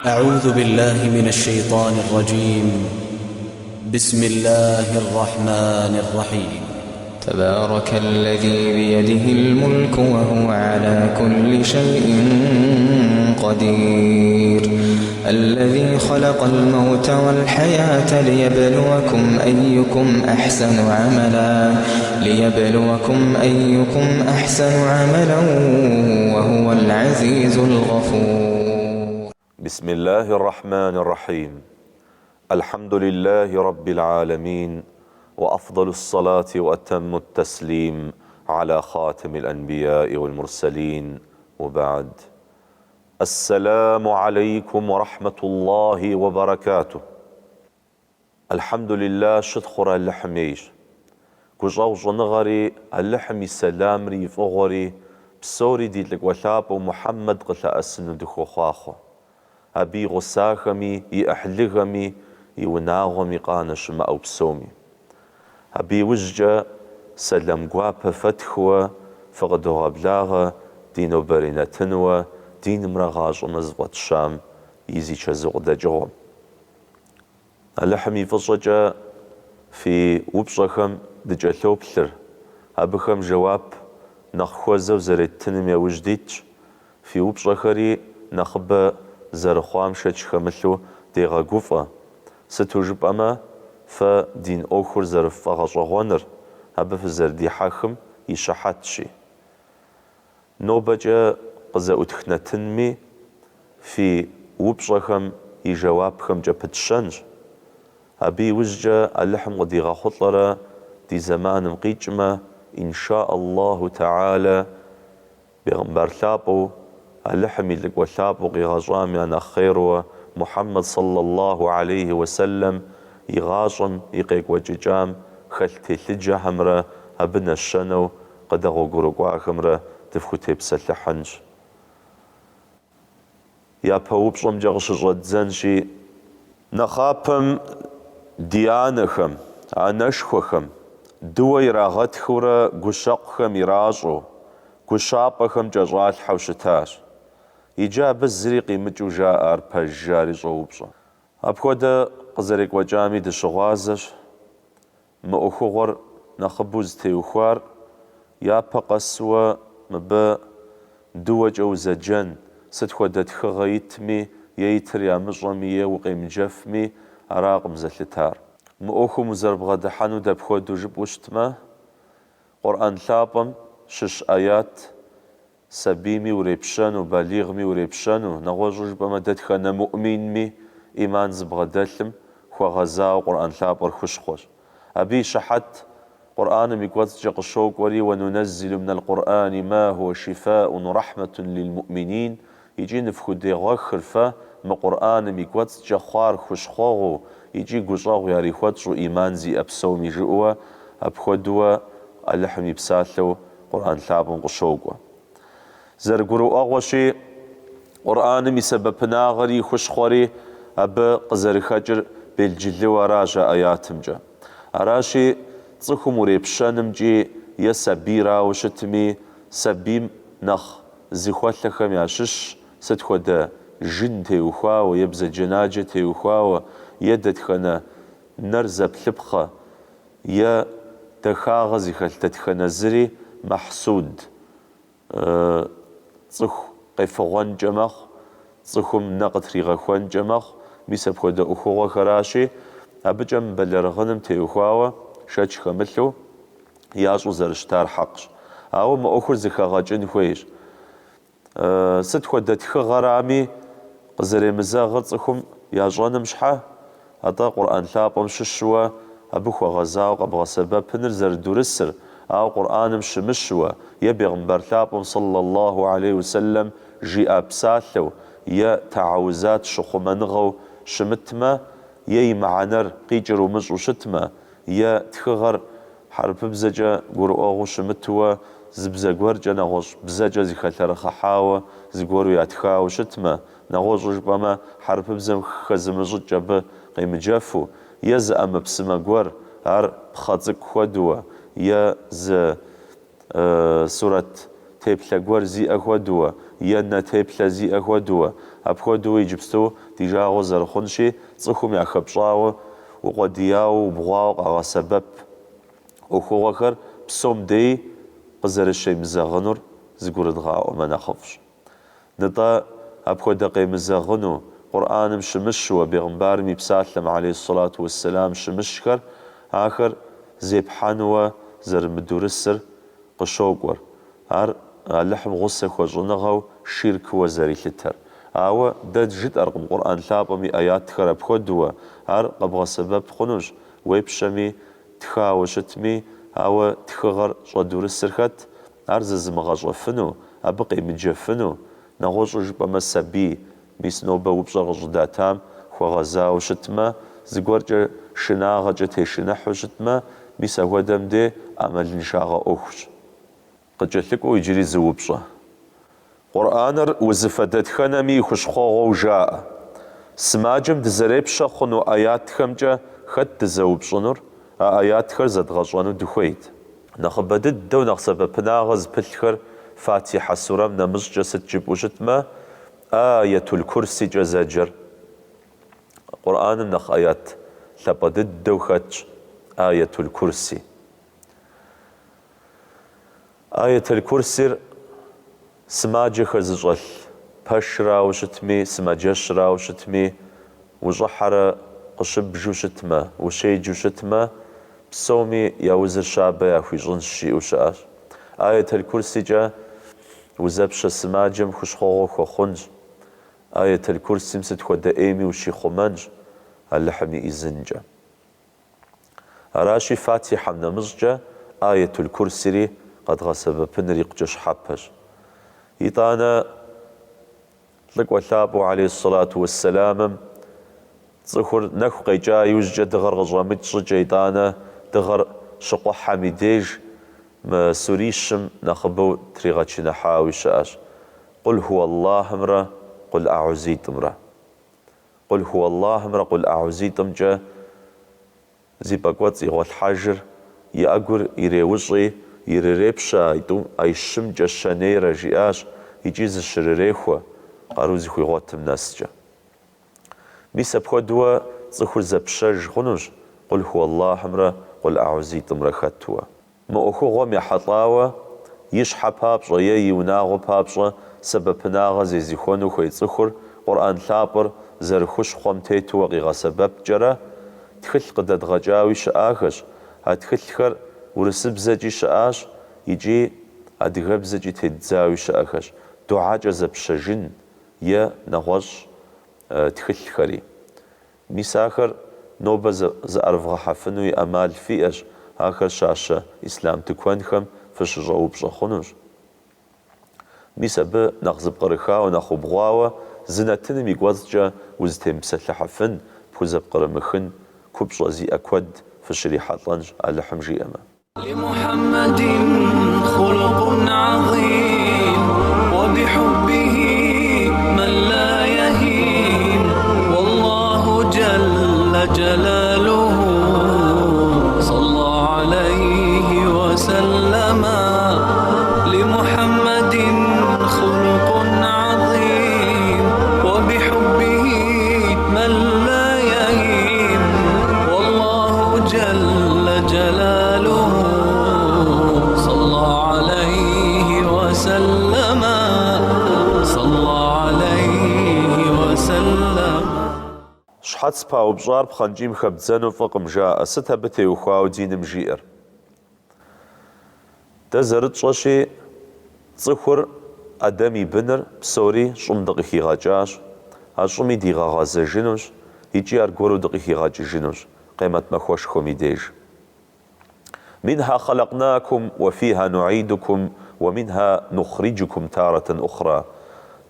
أعوذ بالله من الشيطان الرجيم بسم الله الرحمن الرحيم تبارك الذي بيده الملك وهو على كل شيء قدير الذي خلق الموت والحياة ليبلوكم أيكم أحسن عملا ليبلوكم أيكم أحسن عملا وهو العزيز الغفور. بسم الله الرحمن الرحيم الحمد لله رب العالمين وأفضل الصلاة وأتم التسليم على خاتم الأنبياء والمرسلين وبعد السلام عليكم ورحمة الله وبركاته الحمد لله щытхъур Алыхьым ейщ. Гущӏэгъу щӏыныгъэри, Алыхьым и сэламри и фӏыгъуэри псори ди лӏыкӏуэ лъапӏэу Мухьэммэд къылъэӏэсыну дыхуохъуахъуэ. Абы и гъусахэми, и ӏыхьлыхэми, и унагъуэми къанэ щымыӏэу псоми. Абы иужькӏэ сэлам гуапэ фэтхыуэ фыкъыдогъэблагъэ ди нобэрей нэтынуэ динымрэ гъащӏэмрэ зыфӏэтщам и зи чэзу къыдэкӏыгъуэм. Алыхьым и фӏыщӏэкӏэ фи упщӏэхэм дыкӏэлъоплъыр, абыхэм жэуап нэхъ хуэзэу зэреттыным яужь дитщ, фи упщӏэхэри нэхъыбэ зэрыхъуам шэч хэмылъу дегъэгуфӏэ, сыту жыпӏэмэ, фэ дин ӏуэхур зэрыффӏэгъэщӏэгъуэныр, абы фызэрыдихьэхым и щыхьэтщи. Нобэкӏэ къызэӏутх нэтынми фи упщӏэхэм и жэуапхэмкӏэ пытщэнщ. Абы иужькӏэ Алыхьым къыдигъэхъулӏэрэ ди зэманым къикӏмэ, ин ша Аллаху Тэхьэлэ, Бегъымбар лъапӏэу, Алыхьым и лӏыкӏуэ лъапӏэу къигъэщӏам я нэхъ хъейруэ Мухьэммэд сэллаллаху алейхи уэсэллэм и гъащӏэм и къекӏуэкӏыкӏам хэлъ телъыджэхэмрэ абы нэщэнэу къыдэгъуэгурыкӏуахэмрэ дыфхутепсэлъыхьынщ. Япэ упщӏэмкӏэ къыщыщӏэддзэнщи, нэхъапэм ди анэхэм, анэшхуэхэм дыуэ ирагъэтхыурэ гущэкъухэм иращӏэу, гущапӏэхэм кӏэщӏалъхьэу щытащ. Иджы абы зыри къимыкӏыу жаӏэ ар пэж жари щӏоупщӏэ. Апхуэдэ къызэрекӏуэкӏами дыщыгъуазэщ. Мы ӏуэхугъуэр нэхъыбэу зытеухуар япэ къэсуэ мыбы дыуэкӏэ узэджэн, сыт хуэдэ тхыгъэ итми е итыр ямыщӏэми е укъемыджэфми, аракъым зэлъытар. Мы ӏуэхум узэрыбгъэдыхьэну дапхуэдэу жыпӏэу щытмэ, Къурӏэн лъапӏэм щыщ ӏэят Сабийми урепщэну, балигъми урепщэну, нэгъуэщӏу жыпӏэмэ, дэтхэнэ муӏминми ӏиман зыбгъэдэлъым хуэгъэзауэ Къурӏэн лъапӏэр хущхъуэщ. Абы и щыхьэт Къурӏэным и кӏуэцӏкӏэ къыщокӏуэри, Уэнунэззилу минал Къурӏани ма хуэ шифаӏун уэ рахьмэтун лил-муӏминин, икӏи ныфхудегъэхыр фэ мы Къурӏэным и кӏуэцӏкӏэ хъуар хущхъуэгъуэу икӏи гущӏэгъу ярихуэтщӏу ӏиман зиӏэ псоми жыӏэуэ, апхуэдэуэ Алыхьым и псалъэу Къурӏэн лъапӏэм къыщокӏуэ. Зэрыгурыӏуэгъуэщи, Къурӏэным и сэбэпынагъэри и хущхъуэри абы къызэрыхэкӏыр белджылыуэ аращ а ӏэятымкӏэ. Аращи, цӏыхум урепщэнымкӏи е сабийрауэ щытми, сабийм нэхъ зыхуэлъэхэм ящыщщ сыт хуэдэ жын теухуауэ е бзаджэнаджэ теухуауэ е дэтхэнэ нэр зэплъыпхъэ Е дахагъэ зыхэлъ дэтхэнэ зыри мэхьсуд, цӏыху къефыгъуэнкӏэ мэхъу, цӏыхум нэ къытригъэхуэнкӏэ мэхъу, мис апхуэдэ ӏуэхугъуэхэращи, абыкӏэ мыбэлэрыгъыным теухуауэ шэч хэмылъу ящӏу зэрыщытар хьэкъщ. Ауэ мы ӏуэхур зэхэгъэкӏын хуейщ. Сыт хуэдэ тхыгъэрами къызэремызэгъыр цӏыхум ящӏэным щхьэ, атӏэ Къурӏэн лъапӏэм щыщуэ абы хуэгъэзауэ къэбгъэсэбэпыныр зэрыдурысыр, ауэ Къурӏэным щымыщуэ е Бегъымбар лъапӏэм сэллаллаху алейхи уэсэллэм жиӏа псалъэу е тэхьэузат щыхъумэныгъэу щымытмэ, е и мыхьэнэр къикӏыр умыщӏу щытмэ, е тхыгъэр хьэрыпыбзэкӏэ гурыӏуэгъуэу щымытуэ, зы бзэ гуэркӏэ нэгъуэщӏ бзэкӏэ зыхэлъэрыхъыхьауэ зыгуэру ятхауэ щытмэ, нэгъуэщӏу жыпӏэмэ, хьэрыпыбзэм хэзымыщӏыкӏ абы къемыджэфу, е зы ӏэмэпсымэ гуэр, ар пхъэ цӏыкӏу хуэдууэ, е зы сурэт теплъэ гуэр зиӏэ хуэдууэ, е нэ теплъэ зиӏэ хуэдууэ, апхуэдэу иджыпсту ди жагъуэ зэрыхъунщи, цӏыхум яхэпщӏауэ, укъуэдияуэ, убгъуауэ къагъэсэбэп ӏуэхугъуэхэр псом деи къызэрыщемызэгъынур зыгурыдгъаӏуэмэ нэхъыфӏщ. Нытӏэ, апхуэдэ къемызэгъыну, Къурӏэным щымыщуэ, бегъымбарым и псалъэм, алейхьиссалату уэсселам, щымыщхэр, ахэр зепхьэнуэ зэрымыдурысыр къыщокӏуэр, ар Алыхьым гъусэ хуэщӏыныгъэу ширкыуэ зэрилъытэр. Ауэ дэ жытӏэркъым Къурӏэн лъапӏэм и ӏэятхэр апхуэдууэ, ар къэбгъэсэбэп хъунущ, уепщэми, тхауэ щытми, ауэ тхыгъэр щӏэдурысыр хэт? Ар зэзымыгъэщӏэфыну, абы къемыджэфыну, нэгъуэщӏу жыпӏэмэ сабий, мис нобэ упщӏэр къыщӏыдатам хуэгъэзауэ щытмэ, зыгуэркӏэ шынагъэкӏэ тешыныхьу щытмэ, мис ахуэдэм де ӏэмалыншагъэ ӏуэхущ. Къыкӏэлъыкӏуэу иджыри зы упщӏэ. Къурӏэныр узыфэ дэтхэнэми и хущхъуэгъуэу жаӏэ. Сымаджэм дызэрепщэ хъуну ӏэятхэмкӏэ хэт дызэупщӏынур? А ӏэятхэр зэдгъэщӏэну дыхуейт. Нэхъыбэ дыдэу нэхъ сэбэпынагъэ зыпылъхэр Фатихьэ сурэм нэмыщӏкӏэ сыт жыпӏэу щытмэ, Аятул-Курсикӏэ зэджэр. Къурӏэным нэхъ ӏэят лъапӏэ дыдэу хэтщ Аятул-Курси. Аятул-Курсир сымаджэхэр зыщӏэлъ пэшрауэ щытми, сымаджэщрауэ щытми, ущӏыхьэрэ къыщыбжу щытмэ, ущеджэу щытмэ, псоми я узыр щабэ яхуищӏынщ, жиӏэу щыӏэщ. Аятул-Курсикӏэ узэпщэ сымаджэм хущхъуэгъуэ хуэхъунщ. Аятул-Курсим сыт хуэдэ ӏейми ущихъумэнщ, Алыхьым и ӏизынкӏэ. Аращи, Фатихьэм нэмыщӏкӏэ Аятул-Курсири къэдгъэсэбэпыныр икъукӏэ щхьэпэщ. Итӏанэ Лӏыкӏуэ лъапӏэу алейхьиссалату уэссэламым цӏыхур нэху къекӏа иужькӏэ дыгъэр къыщӏэмыкӏ щӏыкӏэ итӏанэ дыгъэр щыкъухьэм и деж мы сурищым нэхъыбэу тригъэчыныхьауи щыӏэщ, Къул хуаллахьымрэ Къул ӏэгьузитӏымрэ. Къул хуаллахьымрэ къул ӏэгьузитӏымкӏэ зи пӏэкӏуэцӏ игъуэлъхьэжыр, и ӏэгур иреущӏи, ирырепщэ а тӏум а щымкӏэ щэнейрэ, жиӏащ, икӏи зыщрырехуэ, къару зыхуигъуэтым нэскӏэ. Мис апхуэдууэ цӏыхур зэпщэж хъунущ къул хуаллахьымрэ къул ӏэгьузитӏымрэ хэтуэ. Мы ӏуэхугъуэм ехьэлӏауэ и щхьэ папщӏэ е и унагъуэ папщӏэ сэбэпынагъэ зезыхуэну хуей цӏыхур Къурӏэн лъапӏэр зэрыхущхъуэм тетуэ къигъэсэбэпкӏэрэ, тхылъ къыдэдгъэкӏауи щыӏахэщ, а тхылъхэр урысыбзэкӏи щыӏащ икӏи адыгэбзэкӏи теддзауи щыӏэхэщ, дугьэкӏэ зэпщэжын е нэгъуэщӏ тхылъхэри. Мис ахэр нобэ зыӏэрывгъэхьэфыну и ӏэмал фиӏэщ, ахэр щащэ ислъам тыкуэнхэм фыщыщӏэупщӏэ хъунущ. Мис абы нэхъ зыпкърыхауэ, нэхъ убгъуауэ зы нэтыным и кӏуэцӏкӏэ узытемыпсэлъыхьыфын, пхузэпкърымыхын купщӏэ зиӏэ куэд фыщрихьэлӏэнщ, Алыхьым жиӏэмэ. لمحمد خلق عظيم وبحبه من لا يهيم والله جل جلاله صلى عليه وسلم لمحمد خلق عظيم وبحبه من لا يهيم والله جل جلاله صلى عليه وسلم صلى عليه وسلم Щхьэц паупщӏар пхъэнкӏийм хэбдзэну фӏыкъым, жаӏэ. Сыт абы теухуауэ диным жиӏэр? Дэ зэрытщӏэщи, цӏыхур, Адэм и быныр псори щӏым дыкъыхигъэкӏащ, а щӏыми дигъэгъэзэжынущ икӏи аргуэру дыкъыхигъэкӏыжынущ Къемэт махуэшхуэм и деж. Минха хъэлэкънакум уэ фиха нугьидукум уэ минха нухъриджукум таратэн ухъра.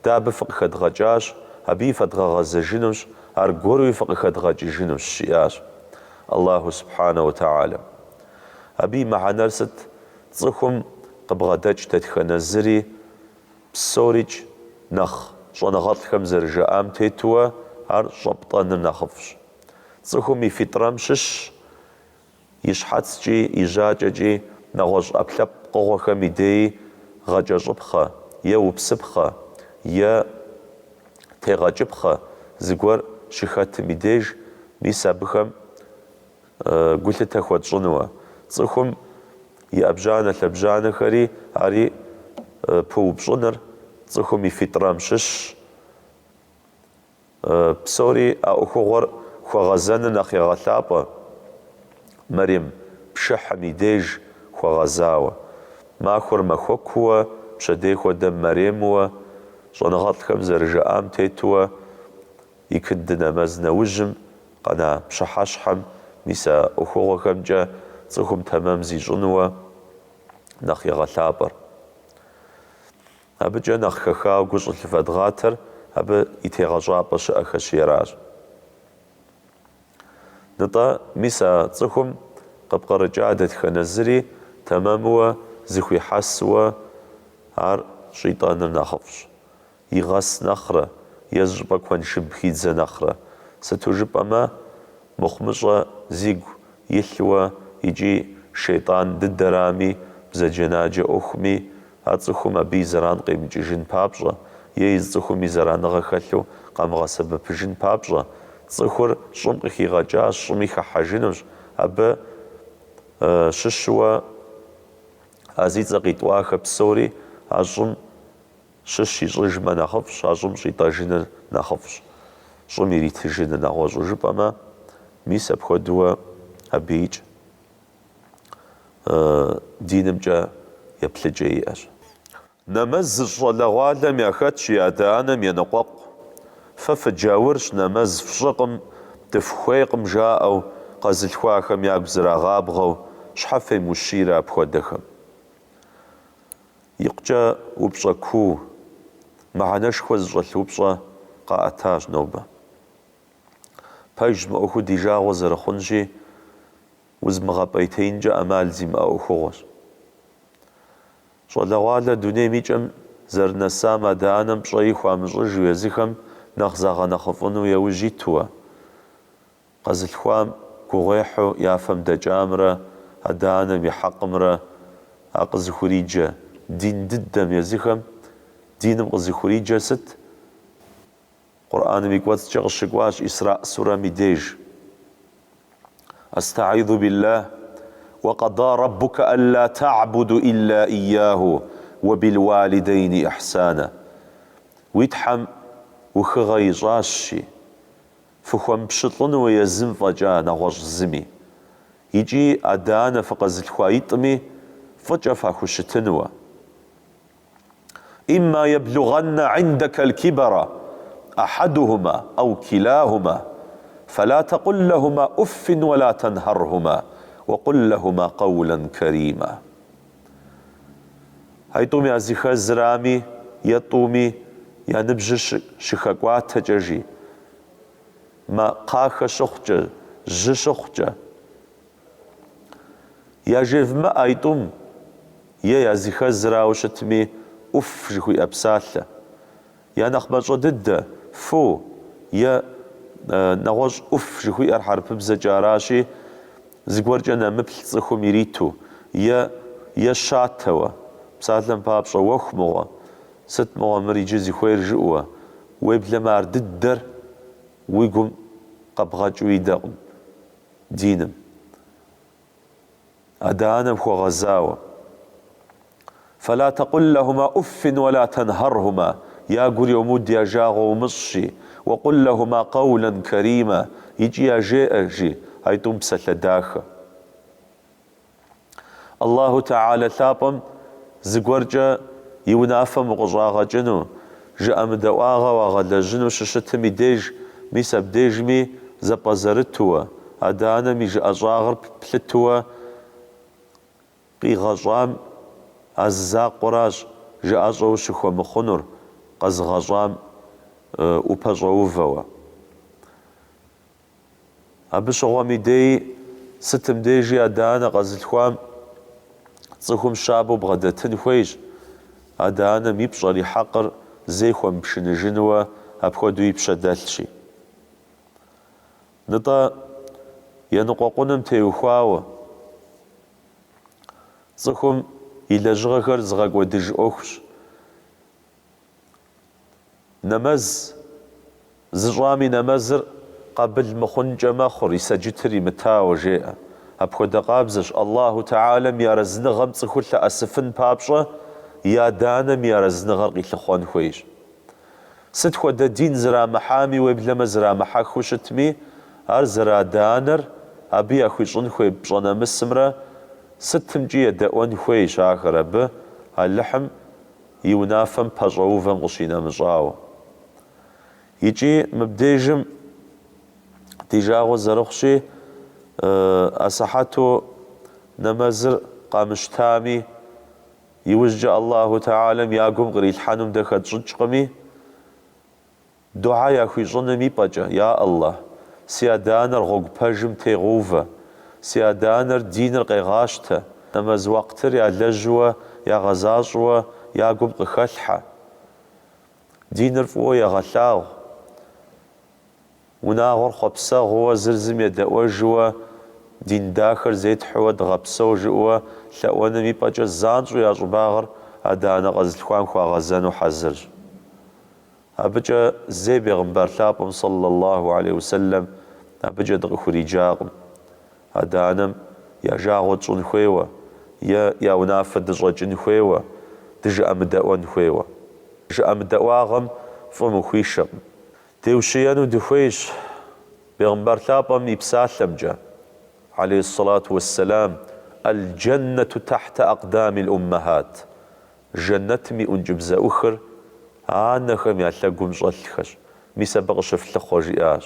Дэ абы фыкъыхэдгъэкӏащ, абыи фэдгъэгъэзэжынущ, аргуэруи фыкъыхэдгъэкӏыжынущ, жиӏащ Аллаху субхьанэ уэ тэхьалэ. Абы и мыхьэнэр сыт? Цӏыхум къыбгъэдэкӏ дэтхэнэ зыри псорикӏ нэхъ щӏэныгъэлӏхэм зэрыжаӏам тетуэ ар щӏэптӏэныр нэхъыфӏщ. Цӏыхум и фитӏрэм щыщщ и щхьэцкӏи, и жьакӏэкӏи, нэгъуэщӏ ӏэпкълъэпкъ пкъыгъуэхэм и деи гъэкӏэщӏыпхъэ е упсыпхъэ е тегъэкӏыпхъэ зыгуэр щыхэтым и деж, мис абыхэм гулъытэ хуэтщӏынуэ. Цӏыхум и ӏэбжьанэ-лъэбжьанэхэри ари пыупщӏыныр цӏыхум и фитӏрэм щыщщ. Псори а ӏуэхугъуэр хуэгъэзэныр нэхъ егъэлъапӏэ мэрем пшыхьым и деж хуэгъэзауэ. Махуэр махуэкууэ, пщэдей хуэдэм мэремуэ, щӏэныгъэлӏхэм зэрыжаӏам тетуэ, икынды нэмэз нэужьым къэна пщыхьэщхьэм мис а ӏуэхугъуэхэмкӏэ цӏыхум тэмэм зищӏынуэ нэхъ егъэлъапӏэр. Абыкӏэ нэхъ хэхауэ гу щӏылъыфэдгъатэр абы и тегъэщӏапӏэ щыӏэхэщи аращ. Нтӏэ, мис а цӏыхум къыпкърыкӏа дэтхэнэ зыри тэмэмуэ зыхуихьэсуэ ар щӏитӏэныр нэхъыфӏщ. Игъэс нэхърэ е зыщӏыпӏэ куэншыб хидзэ нэхърэ. Сыту жыпӏэмэ, мыхъумыщӏэ зигу илъуэ икӏи шейтӏан дыдэрами, бзаджэнаджэ ӏуэхуми, а цӏыхум абы и зэран къемыкӏыжын папщӏэ, е езы цӏыхум и зэраныгъэ хэлъу къамыгъэсэбэпыжын папщӏэ, цӏыхур щӏым къыхигъэкӏащ, щӏыми хыхьэжынущ, абы щыщуэ а зи цӏэ къитӏуахэ псори а щӏым щыщ ищӏыжмэ нэхъыфӏщ, а щӏым щӏитӏэжыныр нэхъыфӏщ, щӏым иритыжыныр нэгъуэщӏу жыпӏэмэ, мис апхуэдэуэ абыикӏ динымкӏэ еплъыкӏэ иӏэщ. Нэмэз зыщӏ щӏалэгъуалэм яхэтщ и адэ-анэм еныкъуэкъу. Фэ фыджаурщ, нэмэз фщӏыкъым, дыфхуейкъым жаӏэу, къэзылъхуахэм ягу зрагъабгъэу, щхьэ фемыущийрэ апхуэдэхэм? Икъукӏэ упщӏэ куу, мыхьэнэшхуэ зыщӏэлъ упщӏэ къаӏэтащ нобэ. Пэжщ, мы ӏуэхур ди жагъуэ зэрыхъунщи, узымыгъэпӏейтеинкӏэ ӏэмал зимыӏэ ӏуэхугъуэщ. Щӏалэгъуалэр дунейм и кӏэм зэрынэсам адэ-анэм пщӏэи хуамыщӏыжу езыхэм нэхъ загъэнэхъыфӏыну яужь итуэ, къэзылъхуам гугъуехьу я фэм дэкӏамрэ адэ-анэм и хьэкъымрэ а къызыхуриджэ дин дыдэм езыхэм диным къызыхуриджэр сыт? Къурӏэным и кӏуэцӏкӏэ къыщыкӏуащ Исраӏ сурэм и деж. Астаизу биллах, Уэ къэда раббукэ алла та'буду илла ияху, уэ билуалидейни ихьсана. Уи Тхьэм ухыгъэ ищӏащи, фыхуэмыпщылӏыну езым фӏэкӏа нэгъуэщӏ зыми, икӏи адэ-анэ фыкъэзылъхуаитӏми фӏыкӏэ фахущытынуэ. Имма еблугъэннэ гьиндэкэ аль-кибара ахьэдухума ау килахума, фэла тэкъул лэхума ӏуффин уэла тэнхьэрхума, уэ къул лэхума къэулэн кэрима. Айтӏум языхэзрами е тӏуми я ныбжьыр щыхэкӏуатэкӏэ, жи, мэ кхъахэ щыхъукӏэ, жьы щыхъукӏэ. Яжевмыӏэ айтӏум е языхэзрауэ щытми ӏуф жыхуиӏэ псалъэ. Я нэхъ мащӏэ дыдэ, фу е нэгъуэщӏ ӏуф жыхуиӏэр хьэрыпыбзэкӏэ аращи, зыгуэркӏэ нэмыплъ цӏыхум ириту е е щатэуэ, псалъэм папщӏэ, уэху мыгъуэ, сыт мыгъуэ мыр иджы зыхуейр жыӏэуэ, уеблэмэ ар дыдэр уи гум къэбгъэкӏыу идэкъым. Диным. Адэ-анэм хуэгъэзауэ. Фэла тэкъул лэхума ӏуффин уэла тэнхьэрхума, я гур йомуд я жагъуэ умыщӏ, жи, уэ къул лэхума къэулэн кэрима, икӏи яжеӏэ, жи, айтӏум псалъэ дахэ. Аллаху Тэхьэлэ лъапӏэм зыгуэркӏэ и унафэм укъыщӏагъэкӏыну, жыӏэмыдэӏуагъэ уагъэлэжьыну щыщытым и деж, мис абдежми зэпӏэзэрытуэ, адэ-анэм и жыӏэщӏагъыр плъытуэ къигъэщӏам а зы закъуэращ жыӏэщӏэ ущыхуэмыхъунур, къэзыгъэщӏам упэщӏэувэуэ. Абы щыгъуэм и деи, сытым дежи адэ-анэ къэзылъхуам цӏыхум щабэу бгъэдэтын хуейщ, адэ-анэм и пщӏэр, и хьэкъыр зэи хуэмыпшыныжынуэ апхуэдэу и пщэ дэлъщи. Нытӏэ, еныкъуэкъуным теухуауэ, цӏыхум и лэжьыгъэхэр зыгъэкӏуэдыж ӏуэхущ. Нэмэз. Зыщӏам и нэмэзыр къабыл мыхъункӏэ мэхъур, и сэджытыр имытауэ, жеӏэ. Апхуэдэ къабзэщ Аллаху Тэхьэлэм и арэзыныгъэм цӏыхур лъэӏэсыфын папщӏэ и адэ-анэм и арэзыныгъэр къилъыхъуэн хуейщ. Сыт хуэдэ дин зрамыхьами, уеблэмэ зрамыхьэхыу щытми, ар зэрыадэ-анэр, абы яхуищӏын хуей пщӏэ-нэмысымрэ сытымкӏи едэӏуэн хуейщ ахэр абы, Алыхьым и унафэм пэщӏэувэм къыщинэмыщӏауэ. Икӏи мыбдежым ди жагъуэ зэрыхъущи, асыхьэту нэмэзыр къамыщтами, иужькӏэ Аллаху Тэхьэлэм я гум кърилъхьэнум дэ хэтщӏыкӏкъыми, дугьэ яхуищӏыным и пӏэкӏэ, Я Аллах, си адэ-анэр гъуэгу пэжым тегъэувэ, си адэ-анэр диныр къегъащтэ, нэмэз уакътыр ялэжьуэ, ягъэзащӏуэ я гум къыхэлъхьэ. Диныр фӏыуэ егъэлъагъу, унагъуэр хъуэпсэгъууэ, зыр зым едэӏуэжуэ, дин дахэр зетхьууэ дгъэпсэу жыӏэуэ лъэӏуэным и пӏэкӏэ занщӏэу я щӏыбагъыр адэ-анэ къэзылъхуам хуагъэзэну хьэзырщ. Абыкӏэ зэи бегъымбар лъапӏэм сэллаллаху алейхи уэсэллэм абыкӏэ дыкъыхуриджакъым. Адэ-анэм я жагъуэ тщӏын хуейуэ е я унафэ дыщӏэкӏын хуейуэ, дыжыӏэмыдэӏуэн хуейуэ. Жыӏэмыдэӏуагъэм фӏым ухуишэкъым. Деущиену дыхуейщ Бегъымбар лъапӏэм и псалъэмкӏэ, алейхьиссалату уэсселам, Аль-джэннэту тахьтэ акъдамил уммэхьат, жэнэтым и ӏункӏыбзэӏухыр анэхэм я лъэгум щӏэлъхэщ, мис абы къыщыфлъыхъуэ, жиӏащ.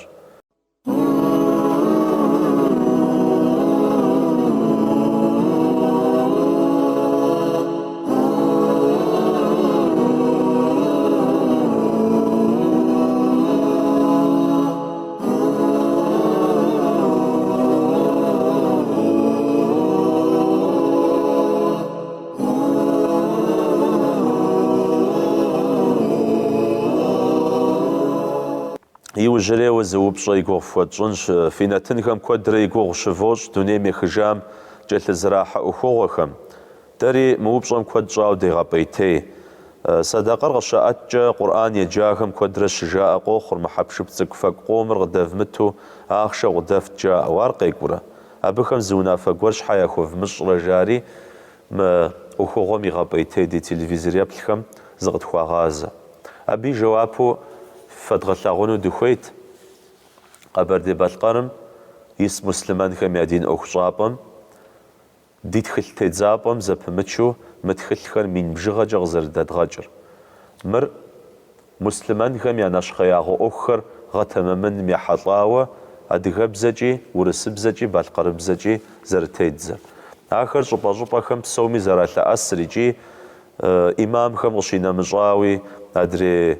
Иужьрейуэ зы упщӏэ и гугъу фхуэтщӏынщ. Фи нэтынхэм куэдрэ и гугъу щывощӏ дунейм ехыжам кӏэлъызэрахьэ ӏуэхугъуэхэм. Дэри мы упщӏэм куэд щӏауэ дегъэпӏейтей. Сэдэкъэр къыщаӏэткӏэ Къурӏэн еджахэм куэдрэ щыжаӏэ къохъур, мы хьэпшып цӏыкӏу-фэкӏу къомыр къыдэвмыту ахъшэу къыдэфт жаӏэу. Ар къекӏурэ? Абыхэм зы унафэ гуэр щхьэ яхуэвмыщӏрэ жари мы ӏуэхугъуэм игъэпӏейтей ди телевизор еплъхэм зыкъытхуагъазэ. Абы и жэуапу фэдгъэлъагъуну дыхуейт Къэбэрдей-Балъкъэрым ис муслъымэнхэм я дин ӏуэхущӏапӏэм ди тхылъ тедзапӏэм зэпымычу мы тхылъхэр мин бжыгъэкӏэ къызэрыдэдгъэкӏыр. Мыр муслъымэнхэм я нэщхъеягъуэ ӏуэхухэр гъэтэмэмыным ехьэлӏауэ адыгэбзэкӏи, урысыбзэкӏи, балъкъэрыбзэкӏи зэрытеддзэр. Ахэр щӏыпӏэ-щӏыпӏэхэм псоми зэралъэӏэсыр икӏи ӏимамхэм къыщинэмыщӏауи, адрей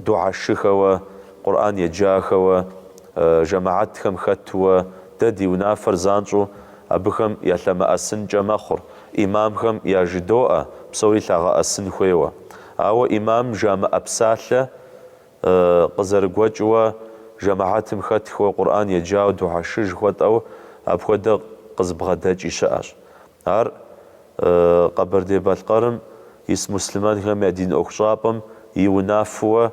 духьэшыхэуэ, Къурӏэн еджахэуэ, жэмыхьэтхэм хэтуэ, дэ ди унафэр занщӏэу абыхэм ялъэмыӏэсынкӏэ мэхъур. ӏимамхэм яжыдоӏэ псори лъагъэӏэсын хуейуэ. Ауэ ӏимамым жамыӏэ псалъэ къызэрыгуэкӏыуэ жэмыхьэтым хэтхэуэ, Къурӏэн еджауэ духьэшы жыхуэтӏэу апхуэдэ къызыбгъэдэкӏи щыӏэщ. Ар Къэбэрдей-Балъкъэрым ис муслъымэнхэм я дин ӏуэхущӏапӏэм и унафэуэ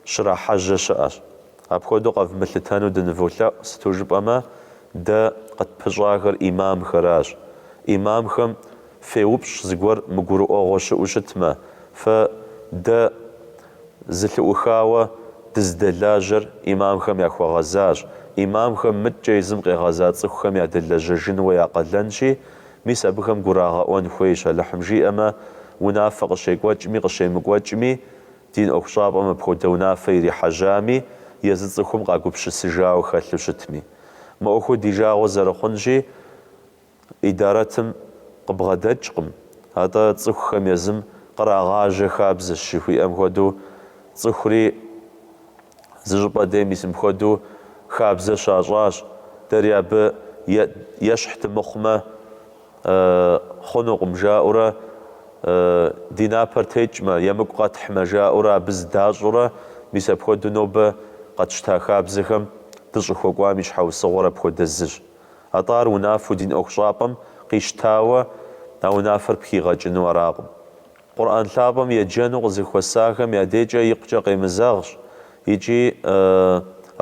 щрахьэжьэ щыӏэщ. Апхуэдэу къэвмылъытэну дыныволъэӏу, сыту жыпӏэмэ, дэ къытпыщӏахэр ӏимамхэращ. ӏимамхэм феупщӏ зыгуэр мыгурыӏуэгъуэ щыӏэу щытмэ, фэ дэ зэлъыӏухауэ дыздэлажьэр ӏимамхэм яхуэгъэзащ. ӏимамхэм мыткӏэ езым къегъэза цӏыхухэм ядэлэжьэжынуэ я къалэнщи, мис абыхэм гурагъэӏуэн хуейщ, Алыхьым жиӏэмэ, унафэ къыщекӏуэкӏми къыщемыкӏуэкӏми, дин ӏуэхущӏапӏэм апхуэдэ унафэ ирихьэжьами, езы цӏыхум къагупсысыжауэ хэлъу щытми. Мы ӏуэхур ди жагъуэ зэрыхъунщи, Идарэтым къыбгъэдэкӏкъым, атӏэ цӏыхухэм езым кърагъажьэ хабзэщ жыхуиӏэм хуэдэу, цӏыхури зыщӏыпӏэ дей мис мыпхуэдэу хабзэ щащӏащ, дэри абы ещхь дымыхъумэ хъунукъым жаӏэурэ, ди напэр текӏмэ, емыкӏу къэтхьмэ жаӏэурэ абы зыдащӏурэ, мис апхуэдэу нобэ къэтщта хабзэхэм дыщӏыхуэкӏуам и щхьэусыгъуэр апхуэдэ зыщ. Атӏэ ар унафэу дин ӏуэхущӏапӏэм къищтауэ а унафэр пхигъэкӏыну аракъым. Къурӏэн лъапӏэм еджэну къызэхуэсахэм я дежкӏэ икъукӏэ къемызэгъщ. Икӏи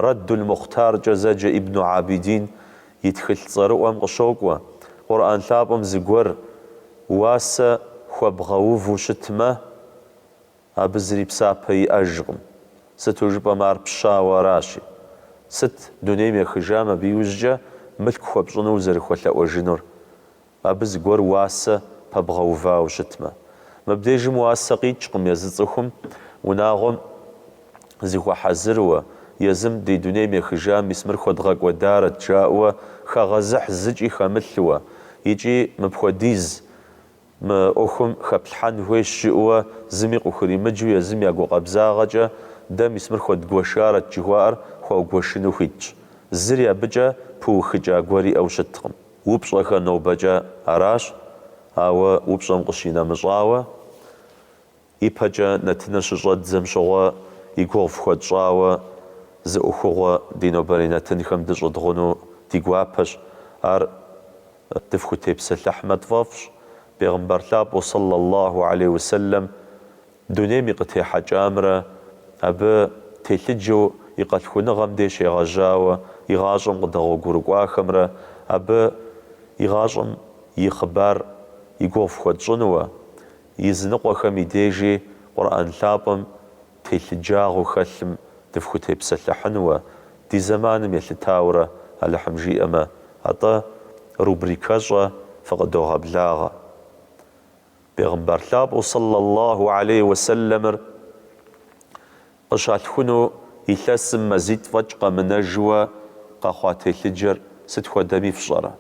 Рэддул-Мухътаркӏэ зэджэ Ибну Абидин и тхылъ цӏэрыӏуэм къыщокӏуэ, Къурӏэн лъапӏэм зыгуэр уасэ хуэбгъэуву щытмэ, абы зыри псапэ иӏэжкъым, сыту жыпӏэмэ ар пщауэ аращи. Сыт дунейм ехыжам абы иужькӏэ мылъку хуэпщӏыну узэрыхуэлъэӏуэжынур? Абы зыгуэр уасэ пэбгъэувауэ щытмэ. Мыбдежым уасэ къикӏкъым езы цӏыхум унагъуэм зыхуэхьэзыруэ, езым ди дунейм ехыжам мис мыр хуэдгъэкӏуэдарэт жаӏэуэ хэгъэзыхь зыкӏи хэмылъуэ, икӏи мыпхуэдиз мы ӏуэхум хэплъхьэн хуейщ жиӏэуэ зыми къыхуримыджэу езым я гукъабзагъэкӏэ дэ мис мыр хуэдгуэшарэт жыхуаӏэр хуаугуэшыну хуитщ. Зыри абыкӏэ пыухыкӏа гуэр иӏэу щыткъым. Упщӏэхэр нобэкӏэ аращ, ауэ упщӏэм къыщинэмыщӏауэ, ипэкӏэ нэтыныр щыщӏэддзэм щыгъуэ и гугъу фхуэтщӏауэ зы ӏуэхугъуэ ди нобэрей нэтынхэм дыщӏыдгъуну ди гуапэщ. Ар дыфхутепсэлъыхьмэ тфӏэфӏщ. Бегъымбар лъапӏэу сэллаллаху алейхи уэсэлэм Дунейм и къытехьэкӏамрэ абы телъыджэу и къэлъхуныгъэм деж щегъэжьауэ и гъащӏэм къыдэгъуэгурыкӏуахэмрэ абы и гъащӏэм и хъыбар и гугъу фхуэтщӏынуэ, изыныкъуэхэм и дежи Къурӏэн лъапӏэм телъыджагъэу хэлъым дыфхутепсэлъыхьынуэ, ди зэманым елъытаурэ Алыхьым жиӏэмэ, атӏэ рубрикэщӏэ фыкъыдогъэблагъэ. Бегъымбар лъапӏэу сэллаллаху алейхи уэсэлэмыр къыщалъхуну илъэсым мазитӏ фӏэкӏ къэмынэжуэ къэхъуа телъыджэр сыт хуэдэми фщӏэрэ?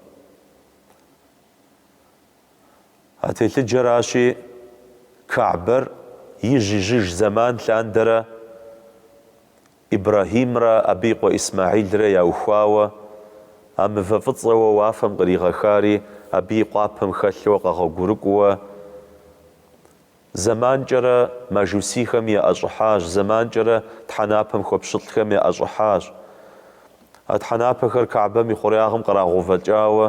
А телъыджэращи, Кэгьбэр ижь-ижьыж зэман лъандэрэ Ибрэхьимрэ абы и къуэ Исмэхьилрэ яухуауэ, а мывэ фӏыцӏэуэ уафэм къригъэхари абы и къуапэм хэлъуэ къэгъуэгурыкӏуэуэ, зэманкӏэрэ мажусийхэм яӏэщӏыхьащ, зэманкӏэрэ тхьэнапэм хуэпщылӏхэм яӏэщӏыхьащ. А тхьэнапэхэр Кэгьбэм и хъуреягъым кърагъэувэкӏауэ,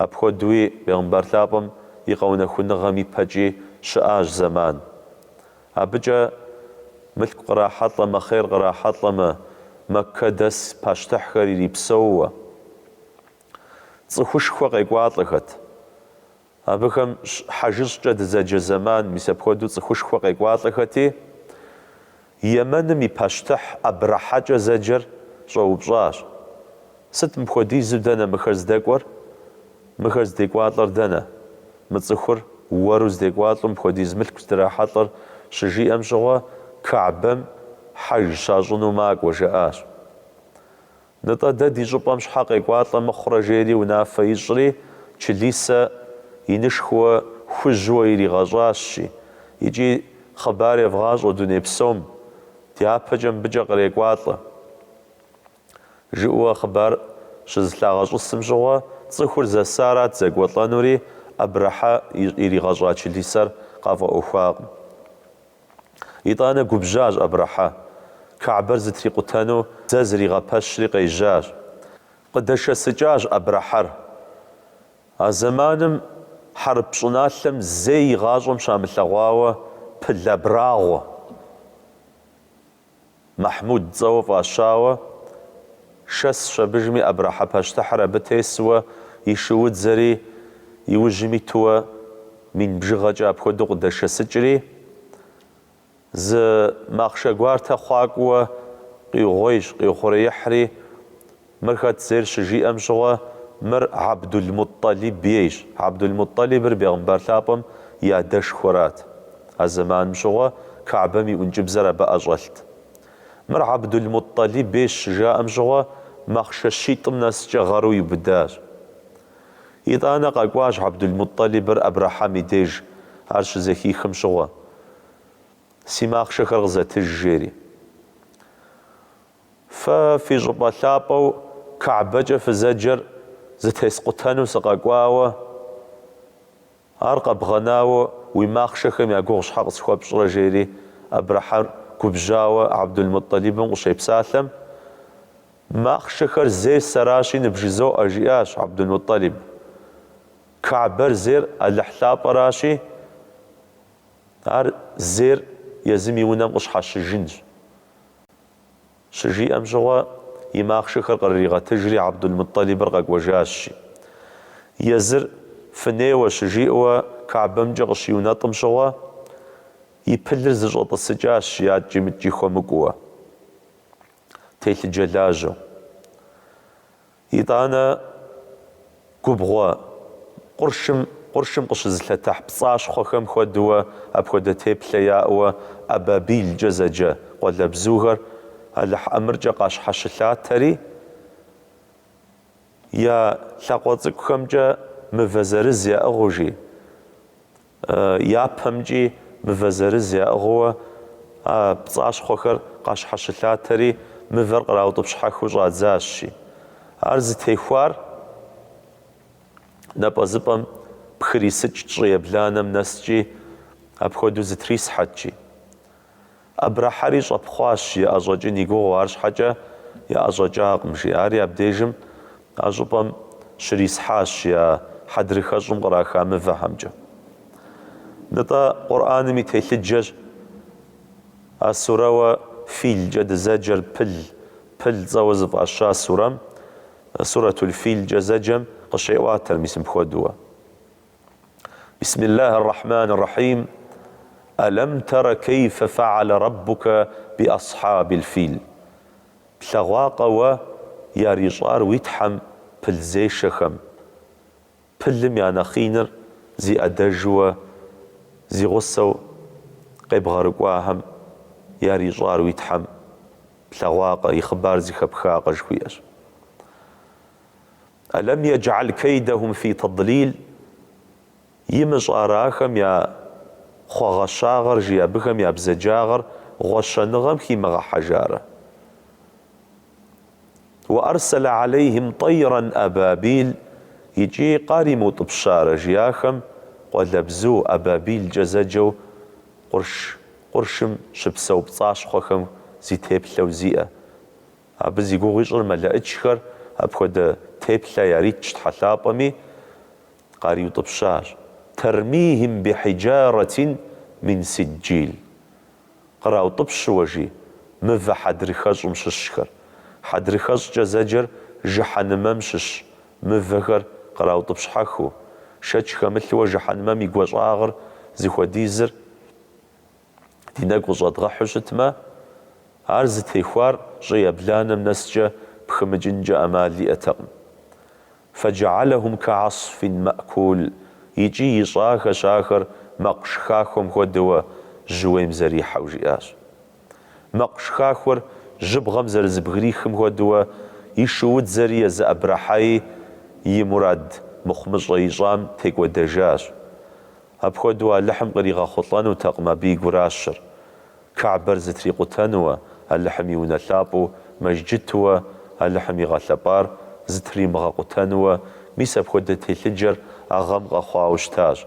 апхуэдэуи Бегъымбар лъапӏэм и къэунэхуныгъэм ипэкӏи щыӏащ зэман. Абыкӏэ мылъку кърахьэлӏэмэ, хъер кърахьэлӏэмэ, Мэккэ дэс пащтыхьхэр ирипсэууэ. Цӏыхушхуэ къекӏуалӏэхэт. Абыхэм хьэжыщӏкӏэ дызэджэ зэман, мис апхуэдэу цӏыхушхуэ къекӏуалӏэхэти, Йеменым и пащтыхь Абрэхьэкӏэ зэджэр щӏэупщӏащ. Сыт мыпхуэдизу дэнэ мыхэр здэкӏуэр? Мыхэр здекӏуалӏэр дэнэ? Мы цӏыхур уэру здекӏуалӏэу мыпхуэдиз мылъку здрахьэлӏэр щыжиӏэм щыгъуэ, Кэгьбэм хьэж щащӏыну макӏуэ, жаӏащ. Нытӏэ дэ ди щӏыпӏэм щхьэ къекӏуалӏэ мыхъурэ жери унафэ ищӏри, чылисэ инышхуэ хужьуэ иригъэщӏащ, жи, икӏи хъыбар евгъащӏэ дуней псом, дяпэкӏэ мыбыкӏэ кърекӏуалӏэ. Жиӏэуэ хъыбар щызылъагъэщӏысым щыгъуэ, цӏыхур зэсарат зэкӏуэлӏэнури, Абрэхьэ иригъэщӏа чылисэр къафӏэӏуэхуакъым. Итӏанэ губжьащ Абрэхьэ. Кэгьбэр зытрикъутэну дзэ зригъэпэщри къежьащ. Къыдэшэсыкӏащ Абрэхьэр. А зэманым хьэрып щӏыналъэм зэи игъащӏэм щамылъэгъуауэ пыл абрагъуэ. Мэхьмуд цӏэуэ фӏащауэ, шэсщ абыжми Абрэхьэ пащтыхьыр абы тесуэ, и шуудзэри и ужьым итуэ мин бжыгъэкӏэ апхуэдэу къыдэшэсыкӏри, зы махъшэ гуартэ хъуакӏуэуэ къиугъуейщ, къиухъуреихьри, Мыр хэт зейр щыжиӏэм щыгъуэ, мыр Гьэбдул-Мутӏэлиб ейщ. Гьэбдул-Мутӏэлибыр бегъымбар лъапӏэм и адэшхуэрат. А зэманым щыгъуэ Кэгьбэм и ӏункӏыбзэр абы ӏэщӏэлът. Мыр Гьэбдул-Мутӏэлиб ейщ щыжаӏэм щыгъуэ, махъшэ щитӏым нэскӏэ гъэру иубыдащ. Итӏанэ къэкӏуащ Гьэбдул-Мутӏэлибыр Абрэхьэм и деж, ар щызэхихым щыгъуэ. Си махъшэхэр къызэтыж, жери. Фэ фи щӏыпӏэ лъапӏэу Кэгьбэкӏэ фызэджэр зытескъутэну сыкъэкӏуауэ, ар къэбгъэнауэ уи махъшэхэм я гугъу щхьэ къысхуэпщӏрэ, жери Абрэхьэр губжьауэ Гьэбдул-Мутӏэлибым къыщепсалъэм, Махъшэхэр зейр сэращи ныбжызоӏэ, жиӏащ Гьэбдул-Мутӏэлиб. Кэгьбэр зейр Алыхь лъапӏэращи, ар зейр езым и унэм къыщхьэщыжынщ. Щыжиӏэм щыгъуэ, и махъшэхэр кърыригъэтыжри Абдул-Муттӏэлибыр къэкӏуэжащ, жи. Езыр фынеуэ щыжиӏэуэ Каабэмкӏэ къыщиунэтӏым щыгъуэ, и пылыр зыщӏэтӏысыкӏащ, жи, аткӏи мыткӏи хуэмыкӏууэ, телъыджэлажьэу. Итӏанэ губгъуэ къуршым къуршым къыщызылъэтыхь пцӏащхъуэхэм хуэдэуэ апхуэдэ теплъэ яӏэуэ ӏэбабилкӏэ зэджэ къуалэбзухэр Алыхь ӏэмыркӏэ къащхьэщылъатэри, я лъакъуэ цӏыкӏухэмкӏэ мывэ зырыз яӏыгъыу жи. Я пэмкӏи мывэ зырыз яӏыгъыуэ а пцӏащхъуэхэр къащхьэщылъатэри, мывэр къраутӏыпщхьэхыу щӏадзащ, жи. Ар зытехуар напӏэзыпӏэм пхырисыкӏт щӏы ебланэм нэскӏи, апхуэдэу зытрисхьэт, жи. Абрэхьэри щӏэпхъуащ, жи, яӏэщӏэкӏын и гугъэу, арщхьэкӏэ яӏэщӏэкӏакъым, жи. Ари абдежым а щӏыпӏэм щрисхьащ, жи, а хьэдрыхэщӏым къраха мывэхэмкӏэ. Нтӏэ, Къурӏэным и телъыджэщ а сурэуэ Филкӏэ дызэджэр, пыл, пыл цӏэуэ зыфӏаща сурэм, Сурэтул Филкӏэ зэджэм къыщеӏуатэр мис мыпхуэдууэ. بسم الله الرحمن الرحيم ألم تر كيف فعل ربك بأصحاب الفيل Плъэгъуакъэ уэ ярищӏар уи Тхьэм пылзешэхэм, пылым я нэхъ иныр зи ӏэдэжуэ зи гъусэу къебгъэрыкӏуахэм ярищӏар уи Тхьэм плъэгъуакъэ, и хъыбар зыхэпхакъэ жыхуиӏэщ. Алам еджгьэл кэйдэхум фи тэдлил, имыщӏарэ ахэм я хъуэгъэщагъэр, жи абыхэм я бзаджагъэр гъуэщэныгъэм химыгъэхьэжарэ. Уэ арсэлэ алейхим тӏэйрэн абабил, икӏи къаримыутӏыпщарэ, жи ахэм къуалэбзу абабилкӏэ зэджэу къурш къуршым щыпсэу пцӏащхъуэхэм зи теплъэу зиӏэ. Абы зи гугъу ищӏыр мэлэӏычхэр апхуэдэ теплъэ яритщ Тхьэ лъапӏэми, къариутӏыпщащ. Тэрмихим бихьиджарэтин мин сиджил. Къраутӏыпщыуэ, жи, мывэ хьэдрыхэщӏым щыщхэр. Хьэдрыхэщӏкӏэ зэджэр жыхьэнымэм щыщ мывэхэр къраутӏыпщхьэхыу, шэч хэмылъыуэ жыхьэнымэм и гуащӏагъыр зыхуэдизыр Ди нэгу къыщӏэдгъэхьу щытмэ, ар зытехуар щӏы ебланэм нэскӏэ пхымыкӏынкӏэ ӏэмал иӏэтэкъым. Фэджэӏэлэхум кэӏэсфин мэӏкул икӏи ищӏахэщ ахэр мэкъу шхахуэм хуэдэуэ жьыуейм зэрихьэу, жиӏащ. Мэкъу шхахуэр жьыбгъэм зэрызыбгрихым хуэдэуэ и шуудзэри езы Абрэхьэи и мурад мыхъумыщӏэ ищӏам текӏуэдэжащ. Апхуэдэу Алыхьым къригъэхъулӏэнутэкъым абы и гуращэр. Кэгьбэр зытрикъутэнуэ, Алыхьым и унэ лъапӏэу мэжджытуэ Алыхьым игъэлъэпӏар зытримыгъэкъутэнуэ, мис апхуэдэ телъыджэр а гъэм къэхъуауэ щытащ.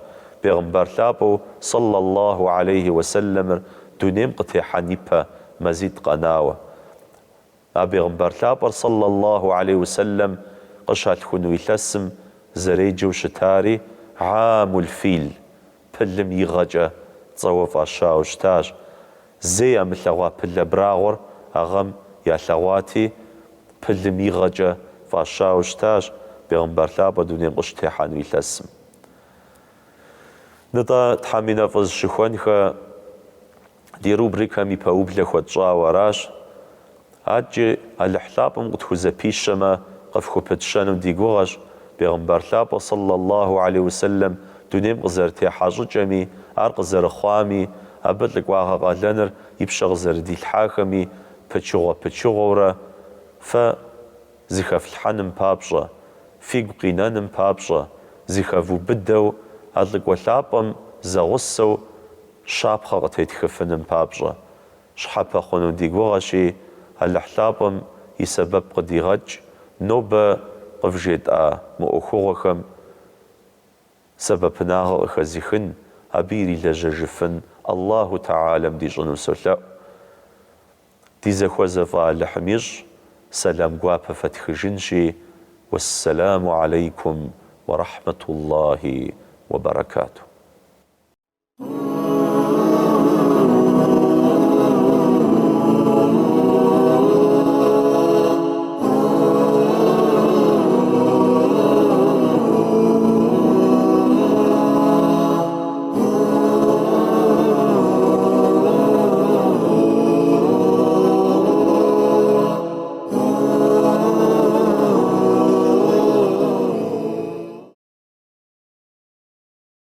Бегъымбар лъапӏэу сэллаллаху алейхи уэсэллэмыр дунейм къытехьэн ипэ мазитӏ къэнауэ. А бегъымбар лъапӏэр сэллаллаху алейхи уэсэллэм къыщалъхуну илъэсым зэреджэу щытари Гьамул Фил, пылым и гъэкӏэ цӏэуэ фӏащауэ щытащ. Зэи ямылъэгъуа пыл абрагъуэр а гъэм ялъэгъуати, пылым и гъэкӏэ фӏащауэ щытащ бегъымбар лъапӏэ дунейм къыщытехьэну илъэсым. Нытӏэ, Тхьэм и нэфӏ зыщыхуэнхэ, Ди рубрикэм и пэублэ хуэтщӏауэ аращ. Адэкӏи Алыхь лъапӏэм къытхузэпищэмэ, къыфхупытщэну ди гугъэщ, Бегъымбар лъапӏэ сэллаллаху алейхи уэсэллэм дунейм къызэрытехьа щӏыкӏэми, ар къызэрыхъуами, абы лӏыкӏуагъэ къалэныр и пщэ къызэрыдилъхьахэми пычыгъуэ-пычыгъуэурэ фэ зыхэфлъхьэным папщӏэ, фигу къинэным папщӏэ, зыхэвубыдэу а лӏыкӏуэ лъапӏэм зэгъусэу щапхъэ къытетхыфыным папщӏэ, щхьэпэ хъуну ди гугъэщи, Алыхь лъапӏэм и сэбэп къыдигъэкӏ, нобэ къывжетӏа мы ӏуэхугъуэхэм сэбэпынагъэ къыхэзыхын, абы ирилэжьэжыфын Аллаху Тэхьэлэм дищӏыну солъэӏу. Ди зэхуэзэ фӏы Алыхьым ищӏ, сэлам гуапэ фэтхыжынщи, уэссэламу алейкум уэ рахьмэтуллахи уэ бэрэкату.